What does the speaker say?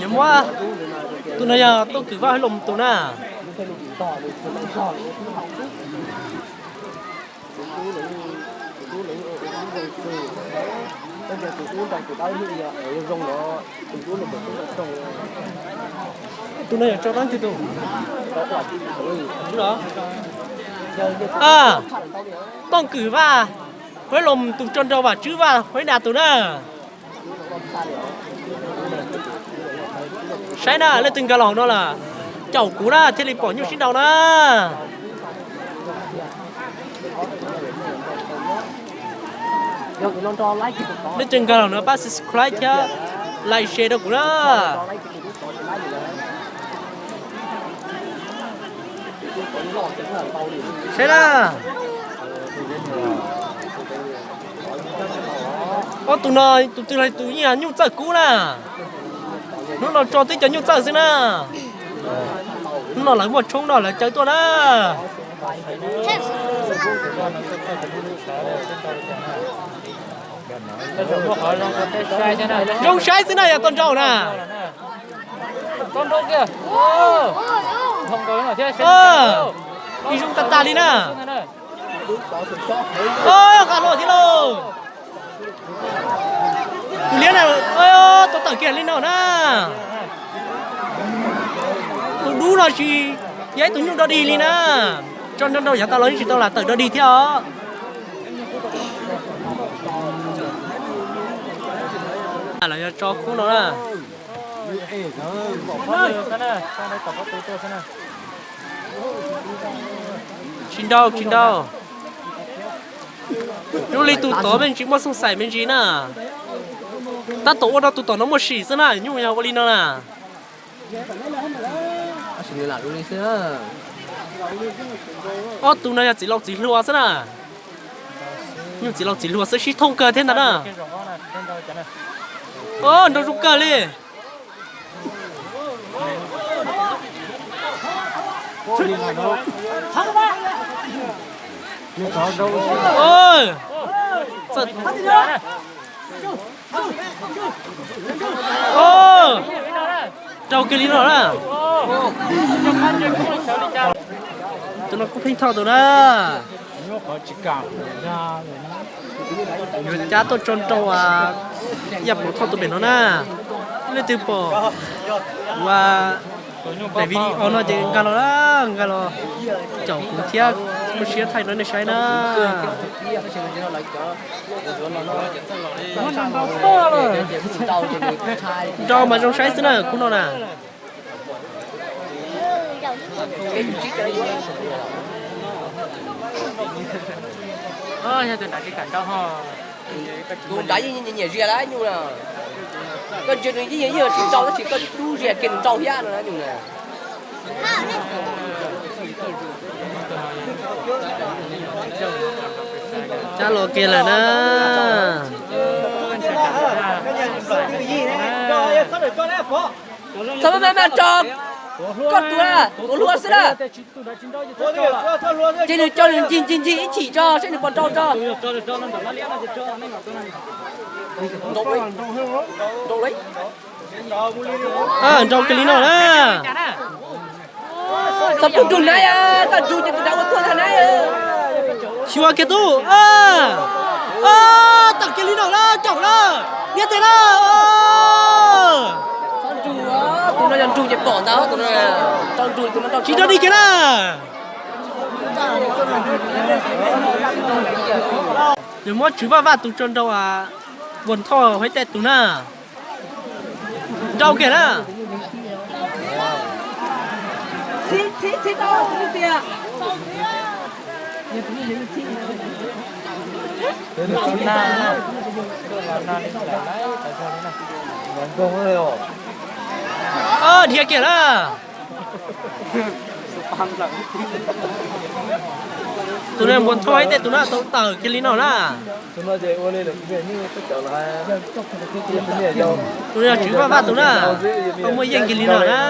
Yog muab, tus no yog Tooj Kwm Vaj Huab Loos tus na. Tus no yog tso dab twg tus? Tooj Kwm Vaj Huab Loos tus tso nrau Vam Tswb Vaj Huab Nas tus na. Saib na, leej twg nkag los no lawm, caum kuv na thiaj li pom nyuj sib nrau na. Leej twg nkag los no pab subscribe thiab like share rau kuv na. Saib na. Ob tug no tus twg los tus yeej yog nyuj txawj kub na. Hnub no tso twb cov nyuj txawj xwb na. Hnub no lawv muaj tshoob no lawv caw tuaj na. Zoo saib xwb na yog tau nrau na. Ib zoo tag tag li na. Qab los thiab lauj. Tus liab na, tau tawm kiag li no na. Tus dub no tsis yog ib tug nyuj dog dig li na. Tso nrau nrau yav tas los yeej tsis tau lam tawm dog dig thiab os. Los yog tso khub no na. Tsis nrau tsis nrau. Zoo li tus tod me ntsis muaj xooj xaim me ntsis na. Tab tom ua rau tus tom no muaj sim xwb na, nyuj yog ua li no na. Ob tug no yog txiv laus txiv hluas xwb na. Nyuj txiv laus txiv hluas xwb sib thooj kawg thiab ntag na. Nrau zoo kawg li. Nrau kiag li no na. Tus no kuj pheej thoj tus na. Yuav cab tuaj tso nrau, yam pov thoj tus pem no na. Leej twg pom ua daim video no ces nkag los, nkag los caum kuv thiab, muaj siab thaij rau nej saib na. Nrau mas zoo saib xwb na, khub no na. Tus nrad yeej nyiam zias lawm nyuj na. Koj ntsia nws yeej yog tsis nrau tab sis koj rub zias kiag nws nrau thiab no nyuj na. Cab los kiag lawm na. Txhob maj maj tso koj tus, tuav hlua xwb na. Ces nws coj nws ncig ncig ncig ib chim tso saib nws puas nrau tso. Nrau kiag li no na. Txhob pub nrug na, koj nrug ces tus nrad ua tuag ntag na. Xyuas kiag tub. Tawm kiag li no na, caum na. Niam tes na. Tus no yog nrug ces pom ntag, tus no tsis nrog dig kiag na. Yog muab Tswv Vaj Vaj tus tso nrau, Npuag Thoj Huaib Tej tus na. Nrau kiag na. Dhia kiag na. Tus no Npuag Thoj Huaib Tej tus na, tau tawm kiag li no na. Tus no yog Tswv Vaj Vaj tus na, tau muaj yeej kiag li no na.